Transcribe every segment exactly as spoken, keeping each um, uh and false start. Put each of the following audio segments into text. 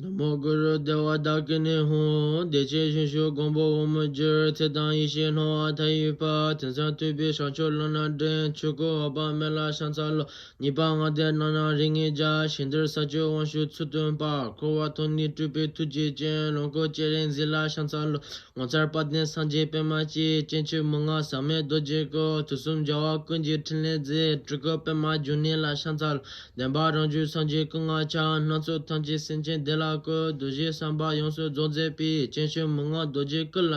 ན་མོ་གུ་རུ་དེ་ཝ་ད་ཀི་ནི་ཧཱུྃ། བདེ་ཆེན་ཞིང་བཞུགས་མགོན་པོ་འོག་མིན་གྱུར། ཚེ་དང་ཡེ་ཤེས་སྣང་བ་མཐའ་ཡས་པ། དེང་སང་ཐུབ་པའི་བྱང་ཆུབ་བླ་ན་འདྲེན། ཆོས་སྐུ་འོད་དཔག་མེ་ལ་ཕྱག་འཚལ་ལོ། གཉིས་པ་ལྔ་སྡེ་རྣམ་སྣང་རིགས་ལྔའི་རྒྱ། ཞིང་འདིར་ས་སྤྱོད་དབང་ཕྱུག་ཚུལ་སྟོན་པ། འཁོར་བ་ཐོག་ནས་སྤྲུལ་པའི་ཐུགས་རྗེ་ཅན། ལོངས་སྐུ་སྤྱན་རས་གཟིགས་ལ་ཕྱག་འཚལ་ལོ། ངོ་མཚར་དཔལ་ལྡན་སངས་རྒྱས་པདྨ་སྤྱན། སྤྱན་ཆེན་མི་མངའ་ཟག་མེད་རྡོ་རྗེའི་སྐུ། དུས་གསུམ་རྒྱལ་བ་ཀུན་གྱི་ཕྲིན་ལས་མཛད། སྤྲུལ་སྐུ་པདྨ་འབྱུང་གནས་ལ་ཕྱག་འཚལ། བདེན་པ་རང་བྱུང་སངས་རྒྱས་སྐུ་ལྔ་ཆ། སྣ་ཚོགས་ཐམས་ཅད་སེམས་ཅན་བདེ་ལ་བཀོད། རྡོ་རྗེ་བསམ་པ་ཡོངས་སུ་རྫོགས་མཛད་པའི། སྤྱན་ཆེན་མི་མངའ་རྡོ་རྗེའི་སྐུ་ལ།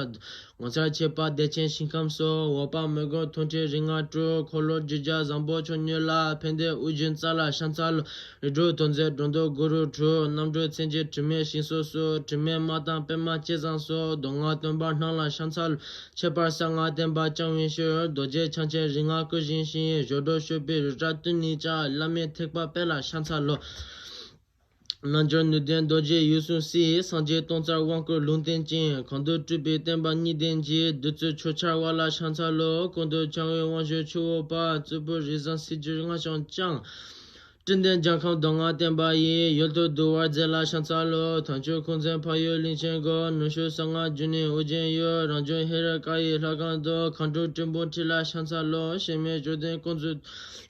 ངོ་མཚར་ཁྱད་པར་བདེ་ཆེན་ཞིང་ཁམས་སུ། འོད་དཔག་མེད་སྒོ་མཐོང་ཆེན་རིགས་ལྔ་སྤྲུལ། འཁོར་ལོ་རྒྱུད་བརྒྱ་བཟང་པོ་མཆོག་གཉེར་ལ། ཕན་བདེ་དབུགས་འབྱིན་རྩ་ལ་ཕྱག་འཚལ་ལོ། རིགས་དྲུག་ཐོག་མཛད་འགྲོ་འདུལ་གུ་རུ་དྲུག་རྣམ་གྲོལ་མཚན་བཅས་དྲི་མེད་ཞིང་སོགས་སུ། དྲི་མེད་མ་དང་པདྨ་སྤྱན་བཟང་སོགས། མདོ་སྔགས་སྟོན་པ་རྣམས་ལ་ཕྱག་འཚལ་ལོ། ཁྱད་པར་གསང་སྔགས་བསྟན་པ་བསྐྱང་བའི་ཕྱིར། རྡོ་རྗེ་འཆང་ཆེན་རིགས་ལྔ་བསྐུལ་བཞེངས་ཤིང་། གཞོགས་འགྲོ་སྤྱོད་པའི་རི་བྲག་སྟོད་ནས་ཀྱང་། བླ་མེད་ཐེག་པ་དཔལ་ལ་ཕྱག་འཚལ་ལོ། རྣལ་འབྱོར་ནུས་ལྡན་རྡོ་རྗེ་འོད་སྲུང་སྲས། སངས་རྒྱས་སྟོང་རྩལ་དབང་བསྐུར་ལུང་བསྟན་ཅན། གང་འདུལ་སྤྲུལ་པའི་བསྟན་པ་གཉིས་ལྡན་གྱི། བདུད་རྩི་ཆོས་ཆར་བ་ལ་ཕྱག་འཚལ་ལོ། ཀུན་ཏུ་འཆང་བའི་དབང་ཕྱུག་ཆུ་བོ་པ། རྩུབ་པོ་རི་བཟང་སྲིད་རྒྱུད་ལྔ་བྱང་ལྕང་། སྤྲིན་ལྡན་རྒྱལ་ཁམས་མདོ་སྔགས་བསྟན་པ་ཡི། ཡུལ་དུ་བསྡུ་བར་མཛད་ལ་ཕྱག་འཚལ་ལོ། དམ་ཆོས་ཁུངས་བཙན་འཕགས་ཡུལ་གླིང་ཆེན་མགོན། ནུབ་ཕྱོགས་གསང་སྔགས་འབྱུང་གནས་ཨོ་རྒྱན་ཡུལ། རང་བྱུང་ཧེ་རུ་ཀ་ཡི་ལྷ་ཁང་དུ། མཁའ་འགྲོ་སྤྲིན་ཕུང་འཁྲིགས་ལ་ཕྱག་འཚལ་ལོ། གཤེད་མའི་ཅོད་འཛིན་ཀུན་ཏུ་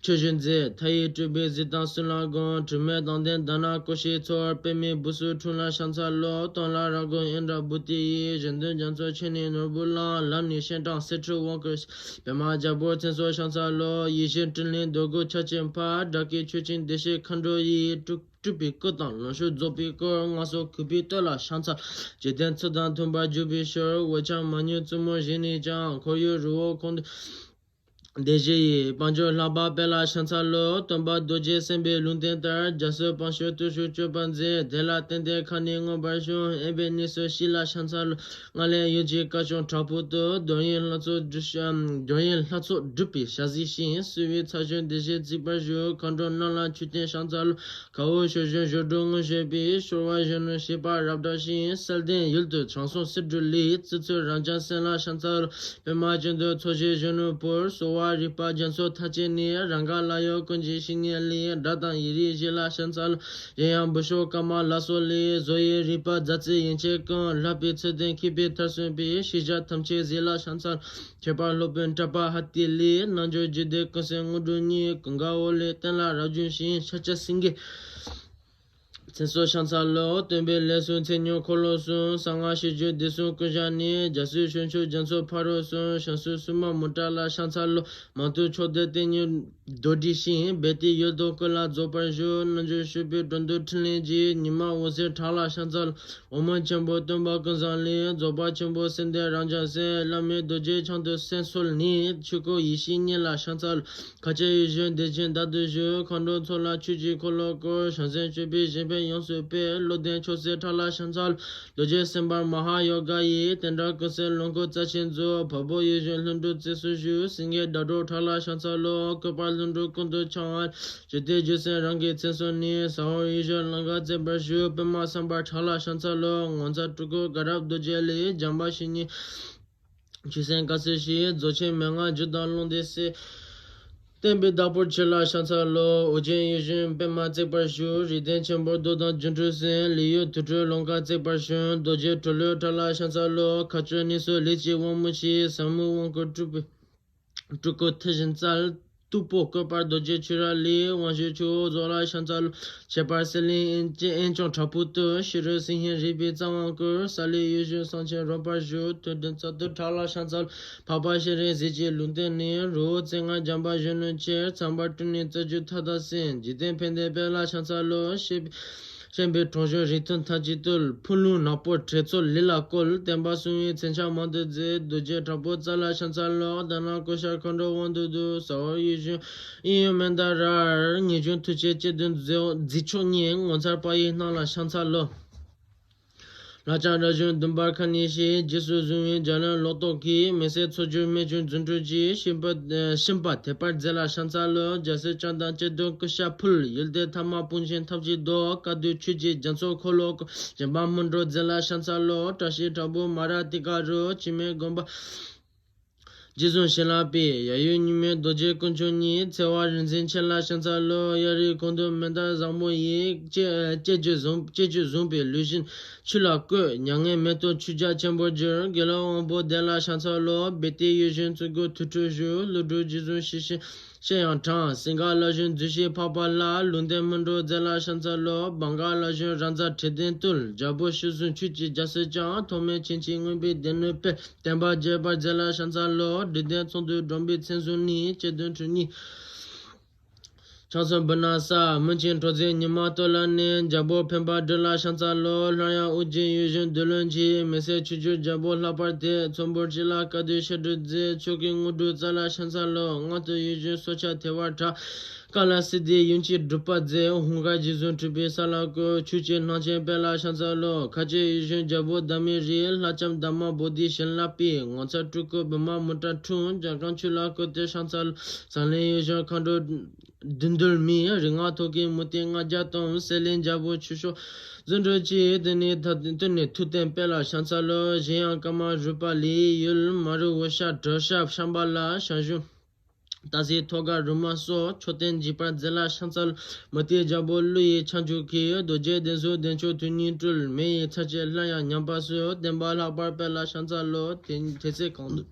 ཆོས་སྤྱོད་མཛད། མཐའ་ཡས་སྤྲུལ་པའི་གཟི་མདངས་གསུང་ལ་དགོངས། དྲི་མེད་མདངས་ལྡན་དྷ་ན་ཀོ་ཤའི་ཚོགས། པདྨའི་སྦུབས་སུ་འཁྲུངས་ལ་ཕྱག་འཚལ་ལོ། སྟོན་ལ་ར་གོ་ཨིནྡྲ་བྷུ་ཏི་ཡིས། གཞན་དོན་རྒྱ་མཚོ་ཆེ་ནས་ནོར་བུ་བླངས། ལམ་ནས་ཤིང་དྲུང་གསེར་ཁྲི་དབང་བསྐུར། པདྨ་རྒྱལ་པོར་མཚན་སོགས་ཕྱག་འཚལ་ལོ། ཡེ་ཤེས་སྤྲིན་ལས་འདོད་དགུ་ཆར་ཆེན་ཕབ། དགྲ་བགེགས་མཆོད་ཅིང་བདེ་གཤེགས་མཁའ་འགྲོ་ཡི། སྤྲུལ་སྤྲུལ་པའི་སྐུ་དང་ལོངས་སྤྱོད་རྫོགས་པའི་སྐུ། ལྔ་སོགས་གུས་པས་བསྟོད་ལ་ཕྱག་འཚལ། འཇིག་རྟེན་ཚུལ་དང་མཐུན་པར་བསྒྱུར་བའི་ཕྱིར། འོད་ཆགས་མ་མྱོང་བཙུན་མོ་བཞེངས་ནས་ཀྱང་། འཁོར་ཡུག་རི་བོ་ཁོངས་སྡེ་བཞི་ཡི། དཔལ་འབྱོར་ལྷག་པ་དཔལ་ལ་ཕྱག་འཚལ་ལོ། སྟོན་པ་རྡོ་རྗེ་སེམས་དཔའི་ལུང་བསྟན་ལྟར། རྒྱ་སོས་དཔལ་འབྱོར་བརྟུལ་ཞུགས་སྤྱོད་པར་མཛད། དེ་ལ་བརྟེན་ཏེ་ཁ་ནས་མངོན་པར་ཕྱུང་། དབེན་པའི་གནས་སུ་གཤེགས་ལ་ཕྱག་འཚལ་ལོ། སྔགས་ལས་ཡུམ་གྱི་བཀའ་ཆོས་བྲག་ཕུག་ཏུ། རྡོར་དབྱིབས་ལྷ་ཚོགས་སྒྲུབ་རྡོར་དབྱིབས་ལྷ་ཚོགས་སྒྲུབ་པའི་ཞལ་གཟིགས་ཤིང་། བསིལ་བའི་ཚལ་བྱོན་བདེ་གཤེགས་བརྩེགས་པར་བཞུགས། མཁའ་འགྲོ་རྣམས་ལ་མཆོད་རྟེན་ཕྱག་འཚལ་ལོ། མཁའ་དབུགས་ཆུ་བཞུར་བཞོ་སྒྲོ་སྔོ་བཞད་པའི། སྤྱོད་པ་གཞོན་ནུ་ཞེས་པ་རབ་བཀྲ་ཞིང་། གསལ་ལྡན་ཡུལ་དུ་དྲང་སྲོང་གསེར་འབྲུ་ལས། བརྩི་ཚུལ་རབ་འབྱམས་སེམས་ལ་ཕྱག་འཚལ་ལོ། པདྨ་ཅན་དུ་འཚོ་བྱེད་གཞོན་ནུ་བུར། གསོ་བ་རིག་པ་རྒྱ་མཚོ་མཐའ་ཅན་ནས། རང་ག་ལ་ཡོད་ཀུན་གྱི་བཤེས་གཉེན་ལས། སྒྲ་དང་ཡིད་རིག་བཞི་ལ་ཕྱག་འཚལ་ལོ། གཞན་ཡང་བུ་ཤོ་ཀ་མ་ལ་སོགས་ལས། བཟོ་ཡི་རིག་པ་མཛའ་བརྩེ་ཡན་ཆད་ཀུན། བསླབ་པའི་ཚུལ་ལྡན་མཁས་པའི་མཐར་སོན་པའི། ཤེས་བྱ་ཐམས་ཅད་གཟིགས་ལ་ཕྱག་འཚལ་ལོ། ཁྱད་པར་སློབ་དཔོན་གྲགས་པ་ཧ་ཏི་ལས། རྣལ་འབྱོར་རྒྱུད་སྡེ་ཀུན་གསལ་དངོས་གྲུབ་བརྙེས། ཀུན་དགའ་བོ་ལས་བསྟན་ལ་རབ་བྱུང་ཞིང་། ཤཱཀྱ་སེང་གེ་མཚན་སོགས་ཕྱག་འཚལ་ལོ། སྟོན་པའི་ལས་གསུམ་མཚན་ཉིད་འཁོར་ལོ་གསུམ། གསང་སྔགས་ཤེས་བརྗོད་སྡེ་གསུམ་ཀུན་ཤར་ནས། རྒྱ་སོས་ཆོས་མཆོག་རྒྱ་མཚོ་ཕ་རོལ་གསུམ། བྱང་སེམས་སྲུང་མ་མུ་དྲ་ལ་ཕྱག་འཚལ་ལོ། མང་ཐོས་ཕྱོགས་བདག་དེ་ཉིད་རྡོར་དྲིལ་ཞིང་། རྦད་དེ་ཡུལ་དུ་བཀོད་ལ་རྫོགས་པར་བཞུགས། རྣལ་འབྱོར་སྤྱོད་པའི་འགྲོ་འདུལ་ཕྲིན་ལས་ཀྱིས། ཉི་མ་འོད་ཟེར་བྲག་ལ་ཕྱག་འཚལ་ལོ། འོག་མིན་ཆེན་པོ་སྟོན་པ་ཀུན་བཟང་ལས། རྫོགས་པ་ཆེན་པོ་སེམས་ལྡན་རབ་འབྱམས་སྲས། བླ་མེད་རྡོ་རྗེ་འཆང་དུ་སེམས་གསོལ་ནས། ཆོས་སྐུ་ཡེ་ཤེས་བརྙེས་ལ་ཕྱག་འཚལ་ལོ། མཁའ་སྤྱོད་ཡིད་བཞིན་བདེ་ཆེན་བདག་ཏུ་བཞུགས། མཁའ་འགྲོ་ཚོགས་ལ་ཆོས་ཀྱི་འཁོར་ལོ་བསྐོར། བྱང་སེམས་སྤྱོད་པའི་བཞེད་པས་ཡོངས་སུ་སྤེལ། བློ་ལྡན་མཆོག་སྲེད་བྲག་ལ་ཕྱག་འཚལ་ལོ། རྡོ་རྗེ་སེམས་དཔའ་མ་ཧཱ་ཡོ་ག་ཡིས། བསྟན་དགྲ་ཀུན་སེལ་ལོངས་སྐུ་རྩལ་ཆེན་རྫོགས། འཕགས་པོ་ཡིད་བཞིན་ལྷུན་གྲུབ་རྩེ་སུ་བཞུགས། སེང་གེ་སྒྲ་སྒྲོགས་བྲག་ལ་ཕྱག་འཚལ་ལོ། བཀོད་པ་ལྷུན་གྲུབ་ཀུན་ཏུ་འཆང་བ། ཞི་བདེ་རྒྱུ་སེམས་རང་གི་མཚན་གསོལ་ནས། ཟ་ཧོར་ཡིད་བཞིན་ལང་ཀར་རྩེག་པར་བཞུགས། པདྨ་སམ་བྷ་བྲག་ལ་ཕྱག་འཚལ་ལོ། ངོ་མཚར་སྤྲུལ་སྐུ་དགའ་རབ་རྡོ་རྗེ་ལས། བྱམས་པ་བཤེས་གཉེན་ཆོས་སེམས་དཀར་གསལ་ཞེས། རྫོགས་ཆེན་མན་ངག་རྒྱུད་དང་ལུང་སྡེ་གསལ། བསྟན་པའི་བདག་པོར་གྱུར་ལ་ཕྱག་འཚལ་ལོ། ཨོ་རྒྱན་ཡིད་བཞིན་པདྨ་རྩེག་པར་བཞུགས། རིགས་ལྡན་ཆེན་པོར་མདོ་དང་སྒྱུ་འཕྲུལ་གསན། ལས་ཡུལ་དུར་ཁྲོད་ལང་ཀར་རྩེག་པར་བྱོན། རྡོ་རྗེ་གྲོ་ལོད་བྲག་ལ་ཕྱག་འཚལ་ལོ། མཁའ་སྤྱོད་གནས་སུ་ལས་ཀྱི་དབང་མོ་ཆེ། ཟབ་མོའི་དབང་བསྐུར་སྤྲུལ་པའི་སྤྲུལ་སྐུ་མཐུ་བཞིན་སྩལ། སྟུག་པོ་བཀོད་པ་རྡོ་རྗེ་ཆོས་རབ་ལས། དབང་ཕྱུག་ཆུ་བོ་རྫོགས་ལ་ཕྱག་འཚལ་ལོ། ཁྱད་པར་གསེར་གླིང་དབེན་ལྕམ་བྲག་ཕུག་ཏུ། ཕྱི་རོལ་སེང་ཤིང་རིག་པའི་རྩ་དབང་བསྐུར། ས་ལེ་ཡིད་བཞིན་སེང་ཆེན་རོལ་པར་བཞུགས། ཐོད་ཕྲེང་རྩལ་དུ་བྲག་ལ་ཕྱག་འཚལ་ལོ། འཕགས་པ་སྤྱན་རས་གཟིགས་ཀྱི་ལུང་བསྟན་ནས། རི་བོ་རྩེ་ལྔར་བྱམས་པ་གཞོན་ནུ་ཁྱེར། ཚངས་པར་སྤྲིན་ནས་རྩ་རྒྱུད་མཐའ་དག་གསན། འཇིག་རྟེན་ཕན་བདེ་དཔལ་ལ་ཕྱག་འཚལ་ལོ། ཞེས་པའི་ཞེན་པའི་གྲོང་གཞོན་རིགས་མཐུན་ཐམས་ཅད་བཏུལ། ཕུག་ལུང་ནག་པོ་བྲེལ་ཚོགས་ལས་ལ་བཀོལ། བསྟན་པ་སྲུང་བའི་མཚོན་ཆ་མང་དུ་མཛད། རྡོ་རྗེ་དྲག་པོ་རྩལ་ལ་ཕྱག་འཚལ་ལོ། དྷ་ན་ཀོ་ཤ་མཁའ་འགྲོ་དབང་དུ་བསྡུས། ཟ་ཧོར་ཡིད་བཞིན་ཨིན་ཡུལ་མན་དཱ་རར། ངེས་འབྱུང་མཐུ་ཆེན་གཅེས་བརྟན་མཛོད་མཛེས་མཆོག་བརྙེས། ངོ་མཚར་དཔལ་ཡེ་སྣང་ལ་ཕྱག་འཚལ་ལོ། ལྷ་ལྕམ་རབ་བྱུང་འདུན་པར་ཁ་ནས་བཞེས། རྗེས་སུ་བཟུང་བའི་རྒྱ་ལོན་ལོ་ཏོག་གིས། མེ་སྲེག་མཚོ་རྒྱུད་རྨད་བྱུང་རྫུ་འཕྲུལ་གྱིས། གཤིན་པ་གཤིན་པ་དེད་པར་མཛད་ལ་ཕྱག་འཚལ་ལོ། རྒྱལ་སྲས་བྱང་དང་སྤྱི་དོན་སྐུ་ཤ་ཕུལ། ཡུལ་སྡེ་ཐ་མ་དཔུང་ཆེན་ཐམས་ཅད་བཟློག། བཀའ་སྡོད་ཆོས་ཀྱི་རྒྱ་མཚོ་འཁོར་ལོ་བསྐོར། སྦྱིན་པ་སྨིན་གྲོལ་མཛད་ལ་ཕྱག་འཚལ་ལོ། བཀྲ་ཤིས་དྲག་པོ་མ་ར་ཏི་ཀ་རུ། འཆི་མེད་མགོན་པོ་ རྗེ་བཙུན་བྱིན་རླབས་པའི་ཡབ་ཡུམ་གཉུག་མའི་རྡོ་རྗེ་དཀོན་མཆོག་གཉིས། ཚེ་དབང་རིག་འཛིན་ཆེ་ལ་ཕྱག་འཚལ་ལོ། གཡའ་རིའི་གོང་དུ་མེ་སྟག་བཟང་པོ་ཡིས། སྐྱེ་སྐྱེ་བཅུ་བཟུང་སྐྱེ་བཅུ་བཟུང་བའི་ལུས་བཞིན་ཆུ་ལ་བཀོད། མྱ་ངན་མེ་ཏོག་ཆུ་བརྒྱ་ཆེན་པོར་གྱུར། དགེ་སློང་དབང་པོ་བདེ་ལ་ཕྱག་འཚལ་ལོ། བེ་ཏའི་ཡིད་བཞིན་གཙུག་གི་ཐུགས་སྤྲུལ་བཞུགས། ཀླུ་སྒྲུབ་རྗེ་བཙུན་ཞི་བྱེད་ཞལ་ཡང་དྲངས། སིངྒ་ལ་བཞིན་བརྫུས་ཤིང་འཕགས་པ་ལྷ། ལུང་བསྟན་སྨིན་གྲོལ་མཛད་ལ་ཕྱག་འཚལ་ལོ། བང་ག་ལ་བཞིན་རང་མཛའ་དྲི་ལྡན་བཏུལ། རྒྱལ་པོ་ཞི་བསྲུང་ཆོས་ཀྱི་རྒྱལ་སྲིད་བསྐྱངས། ཐོགས་མེད་མཁྱེན་ཅིང་མངོན་པའི་སྡེ་སྣོད་སྤེལ། བསྟན་པ་རྒྱས་པར་མཛད་ལ་ཕྱག་འཚལ་ལོ། དྲི་ལྡན་ཚོགས་འདུས་སྒྲོམ་པའི་མཚན་ཟུར་ནས། སྐྱེ་གདུང་དྲུག་ཉིད་ཕྱག་མཚན་བུ་ན་བསགས། མུན་ཆེན་གྲོགས་མཛད་ཉི་མ་སྟོད་ལ་གནས། རྒྱལ་པོ་འཕེན་པ་སྒྲོལ་ལ་ཕྱག་འཚལ་ལོ། སླར་ཡང་ཨོ་རྒྱན་ཡིད་བཞིན་བདུད་ལོན་གྱིས། མི་ཟད་ཆོས་འབྱུང་རྒྱལ་པོ་ལྷག་པར་དེ། ཚོམ་བུར་ཅི་ལ་བཀའ་སྡོད་བཤད་སྒྲུབ་མཛད། མཆོག་གི་དངོས་གྲུབ་སྩལ་ལ་ཕྱག་འཚལ་ལོ། ངག་ཏུ་ཡིད་བཞིན་སྲོག་ཆགས་ཐལ་བར་གྲགས། ཀ་ལ་སི་ཏའི་ཡུམ་གྱིས་སྒྲུབ་པ་མཛད། ཧཱུྃ་ཀ་རྗེ་བཙུན་སྤྲུལ་པའི་ས་ལ་བཀོད། ཆོས་ཀྱི་སྣང་ཆེན་སྤེལ་ལ་ཕྱག་འཚལ་ལོ། མཁའ་སྤྱོད་ཡིད་བཞིན་རྒྱལ་པོ་བདག་མེད་རིགས། ལྷ་ལྕམ་དྷརྨ་བོ་དྷི་བྱིན་རླབས་པའི། ངོ་མཚར་སྤྲུལ་སྐུ་བི་མ་མུ་ཏྲ་འཁྲུངས། འཇམ་དབྱངས་ཆོས་ལ་བཀོད་དེ་ཕྱག་འཚལ། ཟངས་གླིང་ཡིད་བཞིན་མཁའ་འགྲོ་བདུད་འདུལ་མའི། རིག་སྔགས་ཐོག་གི་མུ་ཏིག་ལྔ་བརྒྱ་སྟོང་། གསེར་གླིང་རྒྱལ་པོ་ཆོས་སྐྱོང་བརྫུ་འཕྲུལ་གྱིས། བསྟོད་ནས་ཐ་བསྟོད་ནས་ཐུགས་རྟེན་སྤེལ་ལ་ཕྱག་འཚལ་ལོ། གཞན་ཡང་ཀ་མ་རུ་པ་ལའི་ཡུལ། མ་རུ་འོད་ཞགས་གྲོལ་ཞགས་ཤམ་བྷ་ལ། ཞང་ཞུང་སྟག་གཟིག་ཐོད་དཀར་རུ་མ་སོགས། མཆོད་རྟེན་འཇིགས་པར་མཛད་ལ་ཕྱག་འཚལ། མུ་སྟེགས་རྒྱལ་པོ་ཀླུ་ཡི་ཁྱབ་འཇུག་གིས། རྡོ་རྗེ་གདན་སོགས་བདེ་མཆོག་དོན་གཉིས་སྤྲུལ། མེ་ཡི་ཚར་གཅོད་སླར་ཡང་ཉམས་པ་སོགས། བསྟན་པ་ལྷག་པར་སྤེལ་ལ་ཕྱག་འཚལ་ལོ། དེ་དེ་ཚེ་གང་དུ་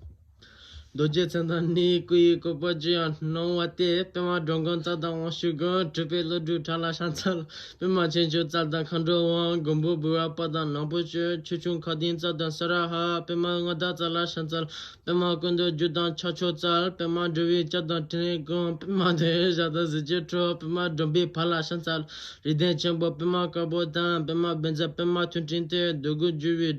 རྡོ་རྗེ་མཚན་དང་ནི། སྐུ་ཡི་བཀོད་པ་ཅི་ཡང་སྣང་བ་སྟེ། པདྨ་འགྲོ་མགོན་རྩལ་དང་དབང་ཕྱུག་མགོན། གྲུབ་པའི་བློ་གྲོས་གྲགས་ལ་ཕྱག་འཚལ། པདྨ་ཆོས་སྐྱོང་རྩལ་དང་མཁའ་འགྲོ་དབང་། མགོན་པོ་འབུལ་བ་དཔལ་དང་ནག་པོ་སྤྱོད། ཆོས་སྐྱོང་མཁའ་ལྡིང་རྩལ་དང་ས་ར་ཧ། པདྨ་མངའ་བདག་རྩལ་ལ་ཕྱག་འཚལ། པདྨ་སྐུ་མདོག་རྒྱུ་དང་ཕྱག་མཆོག་རྩལ། པདྨ་འབྲུ་བའི་སྐྱབས་དང་ཕྲིན་ལས་ཀུན། པདྨ་དེ་ཞག་དང་གཟི་བརྗིད་འཕྲོ། པདྨ་སྒྲོམ་པའི་བར་ལ་ཕྱག་འཚལ། རིགས་ལྡན་ཆེན་པོ་པདྨ་དཀར་པོ་དང་། པདྨ་བཛྲ་པདྨ་ཐོད་ཕྲེང་སྟེ། འདོད་དགུ་འཇོ་བའི་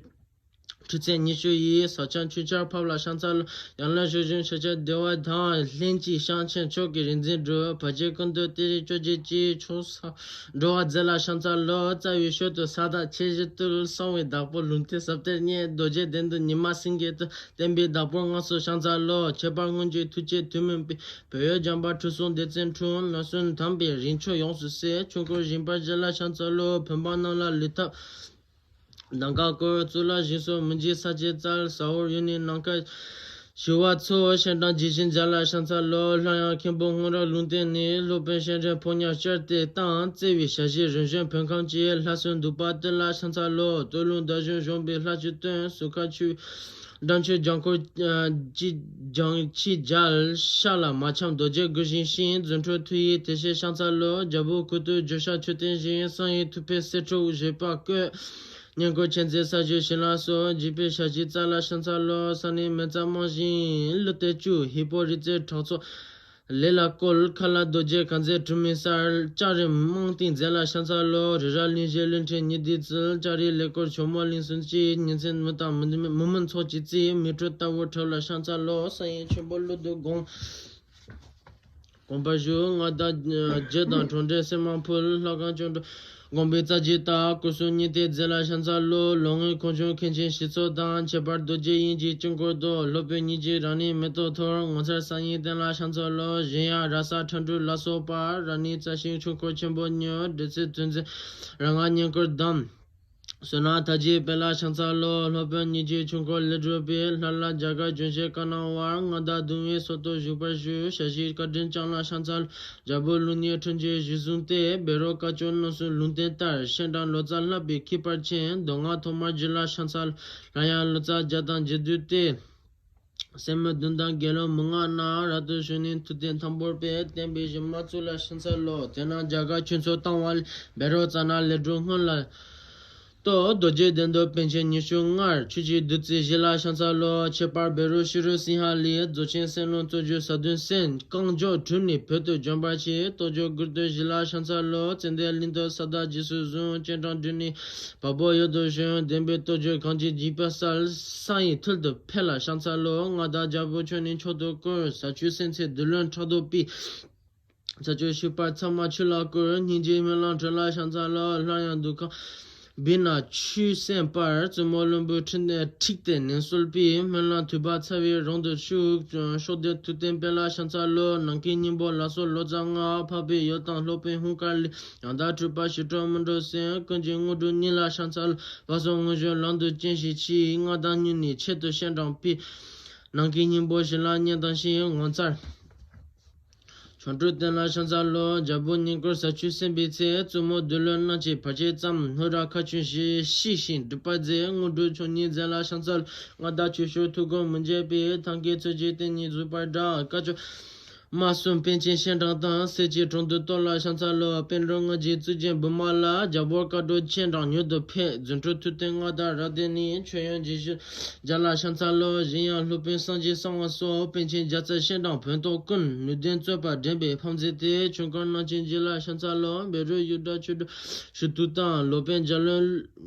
འཕྲུལ་རྩལ་ཉི་ཤུ་ཡིས། ས་ཆ་ཆུ་ཆར་ཕབ་ལ་ཕྱག་འཚལ། ཡང་ན་ཞུ་བཞིན་ཤཱཀྱ་དེ་བ་དང་། ལྷན་ཅིག་བཤང་ཆེན་མཆོག་གི་རིག་འཛིན་སྒྲུབ། བར་ཆད་ཀུན་སྟོན་གཏེར་གྱི་བཅོ་བརྒྱད་ཀྱིས། ཕྱོགས་བསགས་འགྲོ་བ་མཛད་ལ་ཕྱག་འཚལ་ལོ། རྩ་བའི་ཤུལ་དུ་ས་བདག་ཁྱེད་བཞི་བཏུལ། གསང་བའི་བདག་པོ་ལུང་བསྟན་ཟབ་གཏེར་རྙེད། རྡོ་རྗེ་གདན་དུ་ཉི་མ་སེང་གེ་བཏུལ། བསྟན་པའི་བདག་པོ་སྔགས་སུ་ཕྱག་འཚལ་ལོ། ཁྱད་པར་སྔོན་གྱི་ཐུགས་བསྐྱེད་དུས་མིན་པའི། བོད་ཡུལ་འཇམ་དཔལ་ཁྲི་སྲོང་ལྡེ་བཙན་འཁྲུངས། ནོར་སྲུང་དམ་པའི་རིགས་མཆོག་ཡོངས་སུ་གསལ། ཆོས་འཁོར་བཞེངས་པར་བཞེད་ལ་ཕྱག་འཚལ་ལོ། བོད་འབངས་རྣམས་ལ་ལུས་ཐབས་གདམ་ཀ་བསྐོར། གཙུག་ལག་ཞིང་སོགས་མི་འཇིགས་ས་བཅད་བསྩལ། ཟ་ཧོར་ཡུལ་ནས་ནམ་མཁའ་ཞུ་བ་འཚོལ། སྤྱན་དྲངས་ཇི་བཞིན་མཛད་ལ་ཕྱག་འཚལ་ལོ། སླར་ཡང་མཁན་པོ་སྔོན་རབས་ལུང་བསྟན་ནས། སློབ་དཔོན་སྤྱན་རས་ཕོ་ཉར་བཅར་ཏེ་བཏང་། བརྩེ་བའི་ཞལ་བཞེས་རིམ་བྱོན་བོད་ཁམས་ཀྱི། ལྷ་སྲུང་གདུག་པ་བཏུལ་ལ་ཕྱག་འཚལ་ལོ། སྟོད་ལུང་ཟླ་གཞོན་གཞོན་པའི་ལྷ་ཆོས་སྟོན། ཟུར་ཁ་ཆུ་སྦྲང་ཆུ་ལྗང་ཁུ་ཅི་ལྗང་ཆི་བརྒྱལ། ཤ་ལ་མ་འཆམ་རྡོ་རྗེ་དགུ་བཞིན་ཤིང་། རྫུ་འཕྲུལ་མཐུ་ཡིས་དེ་བཞིན་ཕྱག་འཚལ་ལོ། རྒྱལ་པོ་ཁུ་ཏུ་བརྗོད་བྱ་མཆོད་རྟེན་བཞེངས། གསང་ཡི་ཐུགས་དཔལ་གསེར་ཁྲི་བཞེས་པ་བཀོད། བསྙེན་བཀུར་མཁྱེན་བརྩེ་ས་བཅུད་བྱིན་རླབས་སོགས། འཇིགས་པའི་ཞལ་གྱིས་སྩལ་ལ་ཕྱག་འཚལ་ལོ། ས་ནི་མེ་བཙའ་རྨང་བཞིན་ཀླུ་གཏེར་བཅུ། ཧི་པོ་རི་ཙེ་ཁྲག་མཚོ་ལས་ལ་བཀོལ། ཁ་ལ་རྡོ་རྗེ་གང་མཛད་གྲུབ་མིན་གསལ། ལྕགས་རི་རྨང་བཏིང་མཛད་ལ་ཕྱག་འཚལ་ལོ། རི་རབ་གླིང་བཞི་གླིང་ཕྲན་ཉི་ཟླའི་རྩལ། ལྕགས་རིའི་ལས་སྐོར་ཇོ་མོ་གླིང་གསུམ་གྱི། ཉིན་མཚན་མི་དང་མི་མི་མི་ཚོགས་ཀྱི་རྩིས། མེ་སྤྲོད་ལྟ་བུར་གྲོལ་ལ་ཕྱག་འཚལ་ལོ། གསང་ཡུམ་ཆེན་པོ་ཀླུ་སྡེ་དགོངས། དགོངས་པ་བཞུགས། མངའ་བདག་རྒྱལ་དང་འཕྲོག་བྲལ་སེམས་མ་ཕུལ། ལྷ་ཁང་སྐྱོང་གྲོགས་དགོངས་པའི་རྩ་བརྒྱད་དག། སྐུ་གསུང་ཉི་ཟླའི་རྩེ་ལ་ཕྱག་འཚལ་ལོ། ལོ་ངན་ཁོང་ཆུང་མཁན་ཆེན་ཞི་ཚོགས་དང་། ཁྱད་པར་རྡོ་རྗེ་དབྱིངས་ཀྱི་དཀྱིལ་འཁོར་རྡོ། སློབ་དཔོན་ཉིད་ཀྱི་རང་ཉིད་མེ་ཏོག་འཐོར། ངོ་མཚར་གསང་བའི་རྟེན་ལ་ཕྱག་འཚལ་ལོ། གཞན་ཡང་ར་ས་ཁྲ་འབྲུག་ལ་སོགས་པ། ར་ནི་རྩ་ཤིང་ཆོས་འཁོར་ཆེན་པོ་ཉོན། འབྲེལ་ཚད་དོན་འཛིན་ར་ང་བསྙེན་བཀུར་གདམས། བསོད་ནམས་མཐའ་རྒྱས་སྤེལ་ལ་ཕྱག་འཚལ་ལོ། སློབ་དཔོན་ཉིད་ཀྱི་ཆོས་འཁོར་ལས་གྲུབ་པའི། ལྷ་ལ་རྒྱ་གར་ལྗོན་ཤིང་དཀར་ནག་དབར། མངའ་བདག་གདུང་བའི་སོ་ཐོག་བཞུགས་པར་ཞུ། ཞལ་བཞེས་བཀའ་དྲིན་བསྐྱངས་ལ་ཕྱག་འཚལ། རྒྱལ་པོ་ཀླུ་གཉན་འཕྲིན་བཅོལ་གཞི་བཟུང་སྟེ། བཻ་རོ་བཀའ་བཅོལ་རྣམ་གསུམ་ལུང་བསྟན་ལྟར། སྤྱན་དྲངས་ལོ་ཙཱ་བསླབ་པའི་ཁྱད་པར་ཅན། མདོ་སྔགས་ཐོག་མར་བསྒྱུར་ལ་ཕྱག་འཚལ། སླར་ཡང་ལོ་ཙཱ་བརྒྱ་དང་བརྒྱད་བསྡུས་ཏེ། སེན་མོ་བདུན་དང་དགེ་སློང་མི་ལྔ་རྣམས། རབ་ཏུ་བྱུང་ནས་ཐུགས་རྟེན་དམ་པོར་སྤེལ། བསྟན་པའི་གཞི་མ་བཙུགས་ལ་ཕྱག་འཚལ་ལོ། དེ་རྣམས་རྒྱ་གར་ཆོས་ཚོགས་བཏང་བ་ལས། བཻ་རོ་ཙཱ་ན་ལས་སྒྲུབ་སྔོན་ལ་གཏོད། རྡོ་རྗེ་གདན་དུ་པཎ་ཆེན་ཉི་ཤུ་ལྔར། ཆོས་ཀྱི་བདུད་རྩི་བཞེས་ལ་ཕྱག་འཚལ་ལོ། ཁྱད་པར་བཻ་རོ་ཤྲཱི་རུ་སིང་ཧ་ལས། རྫོགས་ཆེན་སེམས་ལམ་སྟོབས་བཅུ་ཟབ་དོན་གསན། རྐང་མགྱོགས་གྲུབ་ནས་བོད་དུ་འབྱོན་པར་བྱས། རྟོགས་བརྗོད་དགུར་སྟོན་བཞེས་ལ་ཕྱག་འཚལ་ལོ། ཙན་དན་གླིང་དུ་ས་བདག་རྗེས་སུ་བཟུང་། སྤྱན་དྲངས་འབྲུ་ནི་བ་སྤུ་ཡུལ་དུ་བྱོན། བདེན་པའི་རྟོགས་བརྗོད་གང་བགྱིས་བགྱིས་པ་གསལ། གསང་ཡི་ཐུལ་དུ་ཕེབས་ལ་ཕྱག་འཚལ་ལོ། མངའ་བདག་རྒྱལ་པོ་ཁྱོད་ནི་མཆོག་ཏུ་བཀུར། ཟབ་ཆོས་གསན་ཚེ་བདུད་བློན་ཕྲག་དོག་པའི། ས་བཅུད་ཞུས་པ་ཚང་མ་ཆུ་ལ་བསྐུར། སྙིང་རྗེའི་སྨོན་ལམ་གྲོལ་ལ་ཕྱག་འཚལ་ལོ། སླར་ཡང་འདུ་ཁང་བི་ན་ཆོས་གསན་པར། བཙུན་མོ་བློན་པོའི་ཁྲི་ནས་ཁྲིགས་ཏེ་ནན་གསོལ་པའི། སྨོན་ལམ་དུད་པ་ཚ་བའི་རང་དུ་ཞུགས། ཕྱོགས་འདིར་ཐུགས་རྟེན་སྤེལ་ལ་ཕྱག་འཚལ་ལོ། ནམ་མཁའི་སྙིང་པོ་ལ་སོགས་ལོ་ཙཱ་ལྔ། འཕགས་པའི་ཡུལ་དང་སློབ་དཔོན་ཧཱུྃ་ཀར་ལས། ཡང་དག་སྤྲུལ་པ་ཞི་ཁྲོ་སྨིན་གྲོལ་གསན། ཀུན་གྱི་དངོས་གྲུབ་བརྙེས་ལ་ཕྱག་འཚལ། བར་གསུམ་དངོས་བྱོན་ལམ་དུ་སྤྱན་ཞིག་མཆིས། མངའ་བདག་ཉིད་ནས་ཆེད་དུ་སྤྱན་དྲངས་པའི། ནམ་མཁའི་སྙིང་པོ་བཞིན་ལ་བརྙན་ཐང་བཞིན་ངོ་མཚར། ཆོ་འཕྲུལ་བསྟན་ལ་ཕྱག་འཚལ་ལོ། རྒྱལ་པོ་བསྙེན་བཀུར་ཟབ་ཆོས་གསན་པའི་ཚེ། བཙུན་མོ་བདུད་བློན་རྣམས་ཀྱིས་བར་ཆད་ཙམ། ལྷོ་ར་མཁའ་སྤྱོད་བཞི་ཤེས་ཤིང་སྒྲུབ་པར་མཛད། དངོས་གྲུབ་མཆོག་བརྙེས་མཛད་ལ་ཕྱག་འཚལ་ལོ། མངའ་བདག་ཆོས་སྐྱོང་ཐུགས་དགོངས་མི་འགྱུར་བའི། ཐབས་མཁས་ཚོགས་ཀྱི་རྟེན་ཉིད་རྫོགས་པར་བསྒྲགས། བཀའ་བཅུ་མ་གསུམ་པཎ་ཆེན་སྤྱན་དྲངས་དང་། སྲས་ཀྱི་དྲུང་དུ་གཏོར་ལ་ཕྱག་འཚལ་ལོ། པཎ་གྲུབ་དངོས་ཀྱི་གཙུག་རྒྱན་བི་མ་ལ། རྒྱལ་པོར་བཀའ་སྒྲུབ་སྤྱན་དྲངས་མྱུར་དུ་ཕེབས། རྫུ་འཕྲུལ་མཐུ་སྟོབས་མངའ་བདག་རབ་བརྟན་ནས། མཆོད་ཡོན་རྗེས་ཤུལ་མཇལ་ལ་ཕྱག་འཚལ་ལོ། གཞན་ཡང་སློབ་དཔོན་སངས་རྒྱས་གསང་བ་སོགས། པཎ་ཆེན་རྒྱལ་ཚབ་སྤྱན་དྲངས་བོན་སྟོབས་ཀུན། ནུས་ལྡན་རྩོད་པ་འགྲན་པའི་ཕམ་མཛད་དེ། ཆོས་འཁོར་རྣམ་མཁྱེན་རྗེ་ལ་ཕྱག་འཚལ་ལོ། བཻ་རོ་ཡུ་ཌ་ཆོས་སྒྲུབ་ཞུ་གཏུག་དང་། ལོ་པཎ་རྒྱལ་བློན་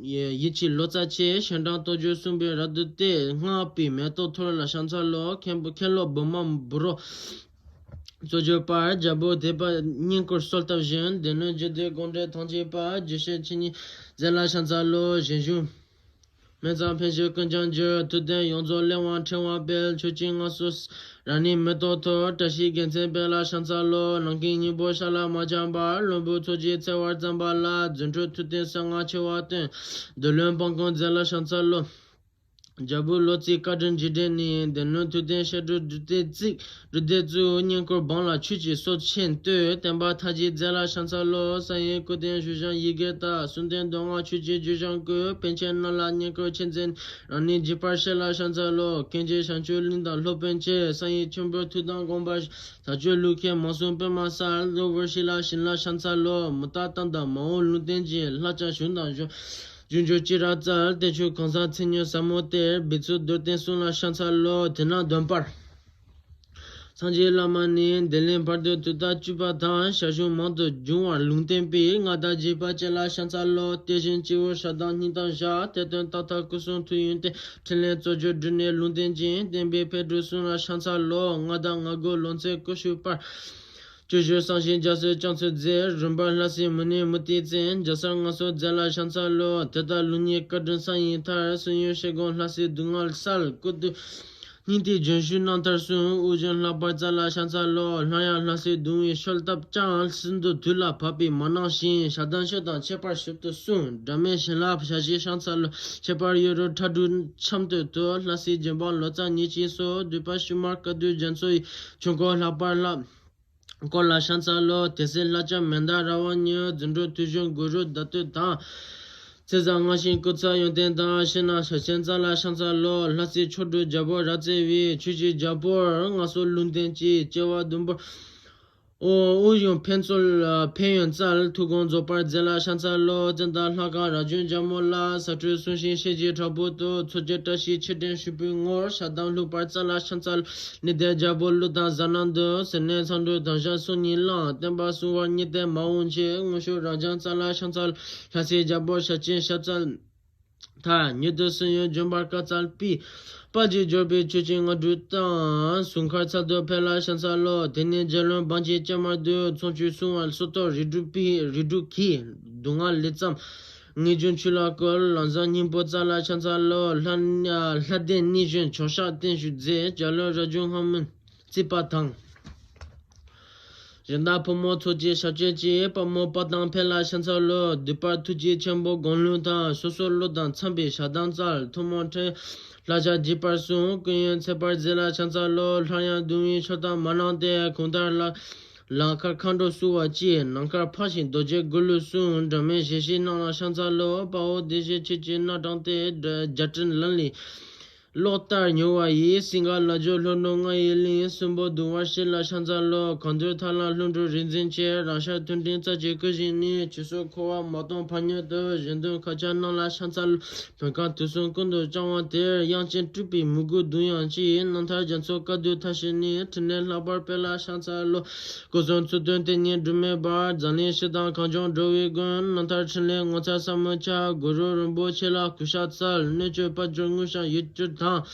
ཡིད་ཆེས་ལོ་ཙཱ་ཆེ། སྤྱན་དྲངས་རྟོགས་བརྗོད་གསུངས་པའི་རབ་ཏུ་བརྟན། སྔགས་པའི་མེ་ཏོག་འཐོར་ལ་ཕྱག་འཚལ་ལོ། མཁན་པོ་མཁན་སློབ་བི་མ་བུ་རོ། གཙོ་གྱུར་པར་རྒྱལ་པོ་དད་པ་བསྙེན་བཀུར་གསོལ་བཏབ་བཞིན། སྡེ་སྣོད་རྒྱུད་སྡེ་དགོངས་འགྲེལ་ཐམས་ཅད་པ། རྒྱས་བཤད་ཆོས་ཉིད་མཛད་ལ་ཕྱག་འཚལ་ལོ། ཞིང་གཞུང་སྨན་རྩྭ་ཕན་ཕྱིར་ཀུན་ཀྱང་འགྱུར། མཐུ་ལྡན་ཡོངས་རྫོགས་གླེགས་བམ་ཕྲེང་བ་སྤེལ། མཆོག་སྦྱིན་སྔགས་སོགས་རབ་གནས་མེ་ཏོག་འཐོར། བཀྲ་ཤིས་རྒྱལ་མཚན་སྤེལ་ལ་ཕྱག་འཚལ་ལོ། ནམ་མཁའི་སྙིང་པོ་ཤར་ལ་མ་འཆམ་པར། བློན་པོ་ཚོགས་ཀྱིས་འཚེ་བར་བརྩམས་པ་ལ། རྫུ་འཕྲུལ་མཐུ་སྟོབས་གསང་སྔགས་ཆེ་བ་སྟོན། བདུད་བློན་སྤངས་སྐོང་མཛད་ལ་ཕྱག་འཚལ་ལོ། རྒྱལ་པོ་ལོ་ཙཱའི་བཀའ་དྲིན་རྗེས་དྲན་ནས། སྡེ་སྣོད་མཐུ་ལྡན་བཤད་སྒྲུབ་སྒྲུབ་སྡེ་བརྩིགས། སྒྲུབ་སྡེ་བཙུགས། བསྙེན་བཀུར་འབངས་ལ་ཆོས་ཀྱི་སྲོག་ཆེན་བཏོད། བསྟན་པ་མཐའ་རྒྱས་མཛད་ལ་ཕྱག་འཚལ་ལོ། གསང་བའི་སྐུ་རྟེན་ཞུ་བྱ་ཡི་གེ་ལྟར། གསུང་རྟེན་མདོ་སྔགས་ཆོས་ཀྱི་བརྗོད་བྱང་བཀོད། པཎ་ཆེན་རྣམས་ལ་བསྙེན་བཀུར་ཆེན་མཛད། རབ་གནས་བགྱིས་པར་བྱེད་ལ་ཕྱག་འཚལ་ལོ། ཀུན་མཁྱེན་བྱང་ཆུབ་གླིང་དང་སློབ་དཔོན་ཆེ། གསང་བའི་ཆོས་འཕེལ་མཐུ་དང་དགོངས་པ། ཟབ་ཆོས་ལུགས་མཁས་མང་གསུམ་པདྨ་གསལ། གློ་བུར་ཞི་ལ་བྱིན་ལ་ཕྱག་འཚལ་ལོ། མུ་ཏིག་བསྟན་དང་མ་འོངས་ལུང་བསྟན་ཅན། ལྷ་ལྕམ་གཞུང་དང་གཞུང་། འབྱུང་འགྱུར་སྤྱི་རབ་རྩལ། བསྟན་ཆོས་གང་ཟག་མཚན་ཉིད་ཟབ་མོ་སྟེ། འབད་རྩོལ་རྡོར་གདན་གསུམ་ལ་ཕྱག་འཚལ་ལོ། དེ་ན་འདོན་པར། སངས་རྒྱས་བླ་མ་ནས། འདི་ལས་བར་དུ་དུས་དང་བཅུ་པ་དང་། ཞར་བྱུང་མང་དུ་འབྱུང་བར་ལུང་བསྟན་པའི། མངའ་བདག་དགྱེས་པ་ཅན་ལ་ཕྱག་འཚལ་ལོ། དེ་བཞིན་སྤྱི་བོར་ཞག་དང་སྙིང་གཏམ་བཞག་དེ་དོན་རྟག་ཐག་སྐུ་གསུང་ཐུགས་ཡོན་ཏན། ཕྲིན་ལས་རྩོལ་བཅས་སྒྲུབ་གནས་ལུང་བསྟན་ཅིང་། བསྟན་པའི་འཕེལ་འགྲིབ་གསུམ་ལ་ཕྱག་འཚལ་ལོ། མངའ་བདག་ང་དགུ་ལོངས་སྤྱོད་སྐུ་ཞུགས་པར། སྤྱོད་བཞིན་བསམ་བཞིན་རྒྱ་མཚོའི་སྐྱོང་ཚུལ་མཛད། རིམ་པར་ལྷ་སྲས་མུ་ནེ་མུ་ཏིག་བཙན། རྒྱ་ཚར་ལྔ་སོགས་མཛད་ལ་ཕྱག་འཚལ་ལོ། དེ་ལྟར་ལུགས་གཉིས་བཀའ་དྲིན་གསང་བའི་མཐར། གསུང་ཡུམ་ཞལ་སྒོ་ལྷ་སྲས་སྡུག་བསྔལ་སེལ། སྐུ་སྟོད་སྙིང་ཐིག་ལྗོན་ཤུལ་རྣམ་ཐར་གསུམ། དབུ་བཞོན་ལྷག་པར་རྩལ་ལ་ཕྱག་འཚལ་ལོ། སླར་ཡང་ལྷ་སྲས་གདུང་བའི་ཤུལ་བཏབ་ཀྱང་། ཤིན་ཏུ་དུས་ལ་བབ་པས་མ་གནང་ཞིང་། ཞག་དང་ཕྱོགས་དང་ཁྱད་པར་ཞིབ་ཏུ་གསུངས། སྒྲ་མེད་ཞིང་ལ་ཞལ་བཞེས་ཕྱག་འཚལ་ལོ། ཁྱད་པར་ཡུ་རོ་ཁྲ་འབྲུག་འཆམ་སྟོད་དུ། ལྷ་སྲས་རྗེ་འབངས་ལོ་ཙཱ་ཉིད་ཅེས་སོགས། འདུས་པ་ཤུལ་མར་བཀའ་བསྡུ་རྒྱ་མཚོ་ཡི། ཆོས་འཁོར་ལྷག་པར་ལྷ། སྐོར་ལ་ཕྱག་འཚལ་ལོ། དེ་སྲས་ལྷ་ལྕམ་མན་དཱ་ར་བ་ཉིད། རྫུ་འཕྲུལ་མཐུ་གཞུང་གུ་རུ་བརྡ་སྟོད་དང་། ཚེ་བཟང་སྔགས་ཤིང་སྐུ་ཚ་ཡོན་ཏན་དང་། ཕྱི་ནང་ཕྱག་ཆེན་རྩ་ལ་ཕྱག་འཚལ་ལོ། ལྷ་སྲས་མཆོག་སྒྲུབ་རྒྱལ་པོ་རབ་བརྩེ་བའི། ཆོས་ཀྱི་རྒྱལ་པོར་མངའ་གསོལ་ལུང་བསྟན་ཅིང་། སྐྱེ་བ་བདུན་པོར་དབུ་ཡོན་ཕན་ཚུན་ཕན་ཡོན་རྩལ། ཐུགས་དགོངས་རྫོགས་པར་མཛད་ལ་ཕྱག་འཚལ་ལོ། བཙན་དང་ལྷ་ཁང་རབ་བྱུང་རྒྱལ་མོ་ལ། ཟབ་སྤྲོས་གསུང་ཞིང་ཤེས་བྱའི་དྲག་པོ་སྟོབས། ཚོགས་ཀྱི་བཀྲ་ཤིས་ཆེ་འདྲེན་ཞུ་བའི་ངོར། ཞག་དང་ལྷུག་པར་རྩལ་ལ་ཕྱག་འཚལ། ནི་དེ་རྒྱལ་པོ་ཀླུ་དང་གཟའ་རྣམས་འདུ། ཟེར་ནས་མཚམས་སྒྲུབ་དང་ཞག་སོ་གཉིས་བླངས། བསྟན་པ་སྲུང་བར་ཉིད་དེ་མ་འོངས་ཆེད། དངོས་ཤུགས་རབ་འབྱམས་རྩལ་ལ་ཕྱག་འཚལ། ལྷ་སྲས་རྒྱལ་པོ་ཞབས་ཆེན་ཞབས་རྩལ་མཐར། མྱུར་དུ་གསུང་ཡུམ་འབྱོན་པར་བཀའ་སྩལ་པའི། དཔལ་གྱིས་འབྱོར་པའི་ཆོས་ཀྱི་རྔ་སྒྲོས་དང་། ཟུང་མཁར་ཚལ་དུ་ཕེབས་ལ་ཕྱག་འཚལ་ལོ། དེ་ནས་རྗེ་བློན་འབངས་ཀྱིས་སྐྱེལ་མར་འདུས། ཚོགས་མཆོད་གསུང་བར་སོ་ཐོག་རིགས་དྲུག་པའི་རིགས་དྲུག་གིས། སྡུག་བསྔལ་ལས་བརྩམས་ངེས་འབྱུང་ཆོས་ལ་བཀོད། ལམ་བཟང་སྙིང་པོ་རྩལ་ལ་ཕྱག་འཚལ་ལོ། ལྷ་ལྷ་ལྡན་གནས་གཞོན་མཆོག་ཞགས་བརྟན་བཞུགས་མཛད། རྒྱལ་བློན་རབ་བྱུང་ལྷ་མོ་བརྩིགས་པ་དང་། གཞན་དག་ཕོ་མོ་ཚོགས་ཀྱི་ཞབས་ཕྱི་བཅས། དཔལ་མོ་དཔལ་དང་ཕེབས་ལ་ཕྱག་འཚལ་ལོ། འདུས་པར་ཐུགས་རྗེ་ཆེན་པོ་དགོངས་ལུང་དང་། སོ་སོར་བློ་དང་འཚམས་པའི་ཞག་དང་རྩལ། ཐུན་མོང་ཕྲིན་ལས་རྒྱས་པར་གསུངས། ཀུན་ཡོན་ཚེ་བར་མཛད་ལ་ཕྱག་འཚལ་ལོ། སླར་ཡང་གདུང་བའི་ཆོས་དང་མ་གནང་སྟེ། གུང་ཐང་ལ་ལམ་ཁར་མཁའ་འགྲོ་བསུ་བ་བཅས། ནམ་མཁར་འཕགས་ཤིང་རྡོ་རྗེ་གུ་ལུ་གསུམ། སྒྲོན་མེ་བཞད་ཤིང་རྣམས་ལ་ཕྱག་འཚལ་ལོ། དཔའ་བོ་བདེ་གཤེགས་ཆོས་ཀྱི་སྣ་དྲངས་ཏེ། རྒྱ་རྒྱ་གྲིན་ལམ་ལས་གློག་ལྟར་མྱུར་བ་ཡིས། སིང་ག་ལ་སྦྱོར་ལྷོ་ནུབ་ལྔ་ཡི་གླིང་། གསུམ་པོ་གདུང་བར་བྱེད་ལ་ཕྱག་འཚལ་ལོ། གང་འདུལ་ཐར་ལམ་ལྷུན་གྲུབ་རིག་འཛིན་ཆེ། རང་ཤར་མཐོན་མཐིང་རྩལ་གྱི་སྐུ་བཞི་ནི། ཆོས་སྲུང་འཁོར་བ་མ་སྟོངས་ཕ་ཉོད་དུ། གཞན་དོན་མཁའ་ཁྱབ་རྣམས་ལ་ཕྱག་འཚལ་ལོ། བོད་ཁམས་དུས་གསུམ་ཀུན་ཏུ་སྐྱོང་བ་དེར། དབྱངས་ཅན་སྤྲུལ་པའི་མོས་གུས་གདུང་དབྱངས་ཀྱིས། རྣམ་ཐར་རྒྱ་མཚོ་བཀའ་བསྡུ་མཐར་ཕྱིན་ནས། ཕྲིན་ལས་ལྷག་པར་སྤེལ་ལ་ཕྱག་འཚལ་ལོ། སྐུ་གསུང་ཐུགས་དོན་དེ་ཉིད་སྒྲུབ་མེད་པར། འཛམ་གླིང་སྤྱི་དང་གངས་ལྗོངས་འགྲོ་བའི་མགོན། རྣམ་ཐར་ཕྲིན་ལས་ངོ་མཚར་ཟབ་མོའི་ཆ། གུ་རུ་རིན་པོ་ཆེ་ལ་གུས་ཕྱག་འཚལ། སྣོད་བཅུད་དཔལ་འབྱོར་དངུལ་ཞིང་ཡིད་བསྐྱོད་དང་།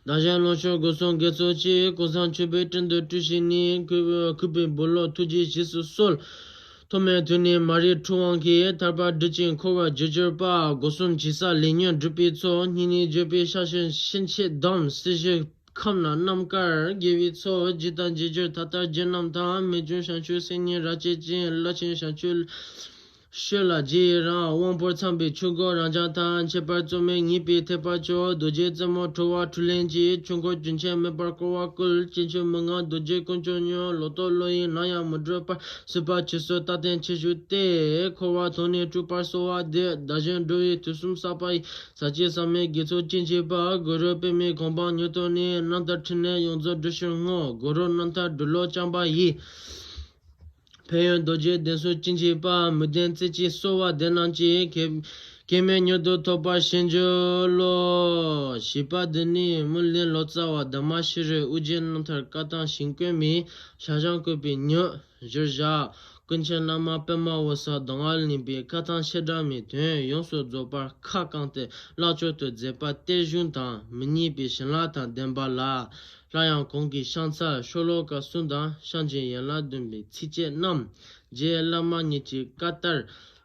བདག་གཞན་ལོངས་སྤྱོད་སྒོ་གསུམ་དགེ་ཚོགས་ཀྱིས། ཀུན་བཟང་མཆོད་པའི་སྤྲིན་དུ་སྤྲུལ་ཞིང་ནི། གུས་གུས་པས་འབུལ་ལོ་ཐུགས་རྗེས་རྗེས་སུ་གསོལ། ཐོག་མེད་དུས་ནས་མ་རིག་འཁྲུལ་དབང་གིས། ཐར་པ་སྒྲུབ་ཅིང་འཁོར་བར་འགྱུར་གྱུར་པ། སྒོ་གསུམ་གྱི་ས་ལས་ཉོན་སྒྲིབ་པའི་ཚོགས། སྙིང་ནས་བརྗོད་པའི་ཕྱག་ཕྱི་ཕྱིན་ཆད་བསྡམས། སྲིད་ཞིའི་ཁམས་ན་རྣམ་དཀར་དགེ་བའི་ཚོགས། ཇི་ལྟར་འབྱེད་འགྱུར་ད་ལྟར་བརྗོད་རྣམས་དང་། རྨད་བྱུང་བྱང་ཆུབ་སེམས་ཉིད་རབ་བསྐྱེད་ཅིང་། རླབས་ཆེན་བྱང་ཆུབ་ ཤོད་ལ་རྗེ་ཡི་རང་དབང་པོར་འཚམས་པའི་ཆོས་སྒོ་རང་བྱང་དང་། ཁྱད་པར་རྩོད་མེད་ངེས་པའི་ཐེག་པ་མཆོག་རྡོ་རྗེ་རྩེ་མོ་ཁྲོ་བོ་འཕྲུལ་ལེན་གྱིས། ཆོས་འཁོར་རྒྱུན་ཆད་མེད་པར་བསྐོར་བར་བསྐུལ། ཅན་ཆོས་མི་མངའ་རྡོ་རྗེ་དཀོན་མཆོག་ཉིད། ལོག་རྟོག་བློ་ཡིས་ནམ་ཡང་མི་སྒྲིབ་པར། སྲིད་པ་ཆོས་སྲིད་རྟག་བརྟན་ཁྱད་ཆོས་ཏེ། འཁོར་བ་དོང་ནས་སྤྲུགས་པར་གསོལ་བ་འདེབས། བདག་གཞན་འགྲོ་བའི་དུས་གསུམ་བསགས་པ་ཡི། ཟག་བཅས་ཟག་མེད་དགེ་ཚོགས་ཅན་གཅིག་པ། གུ་རུ་པདྨའི་གོ་འཕང་མྱུར་ཐོབ་ནས། རྣམ་ཐར་ཕྲིན་ལས་ཡོངས་རྫོགས་འགྲུབ་ཕྱིར་བསྔོ། གུ་རུ་རྣམ་ཐར་འབྲི་ཀློག་བསྐྱངས་པ་ཡིས། ཕན་ཡོན་རྡོ་རྗེ་གདན་སོགས་ཅན་གཅིག་པ། མི་ལྡན་རྩེ་གཅིག་གསོལ་བ་འདེབས་རྣམས་ཀྱིས། གེགས་གེགས་མེད་མྱུར་དུ་ཐོབ་པར་བྱིན་གྱིས་རློབས། ཞེས་པ་འདི་ནི་མི་ལུས་ལོ་ཙཱ་བ་དྷརྨ་ཤྲཱི་ཨོ་རྒྱན་རྣམ་ཐར་བཀའ་ཐང་ཞིང་བཀོད་མའི་ཞལ་བྱང་བཀོད་པའི་མྱུར་བཞུགས་བཞག་ཀུན་མཁྱེན་བླ་མ་པདྨ་འོད་ཟེར་གདམས་ངག་གླིང་པའི་བཀའ་ཐང་བཤད་གྲྭ་མའི་དོན་ཡོངས་སུ་རྫོགས་པར་ཁ་བསྐངས་ཏེ་བཀླག་ཆོག་ཏུ་མཛད་པ་གཏེར་གཞུང་དང་མི་གཉིས་པའི་བྱིན་རླབས་དང་ལྡན་པ་ལ། སླར་ཡང་གོང་གི་ཕྱག་འཚལ་ཤོ་ལོ་ཀ་གསུམ་དང་ཕྱག་མཇལ་ཡན་ལག་བདུན་པའི་ཚིགས་བཅད་རྣམས་རྗེ་བླ་མ་ཉིད་ཀྱི་བཀའ་ལྟར།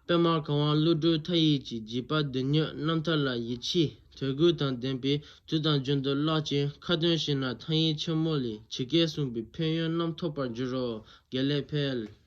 པདྨ་གར་དབང་ཀླུ་སྒྲུབ་མཐའ་ཡས་ཀྱི་རྒྱས་པ་འདི་ཉིད་རྣམ་ཐར་ལ་ཡིད་ཆེས་དད་གུས་དང་ལྡན་པས་དུས་དང་རྒྱུན་དུ་བཀླག་ཅིང་ཁ་ཏོན་བྱས་ན་ཐང་ཡིག་ཆེན་མོ་ལས་ཇི་སྐད་གསུངས་པའི་ཕན་ཡོན་རྣམས་ཐོབ་པར་འགྱུར་རོ། དགེ་ལེགས་འཕེལ།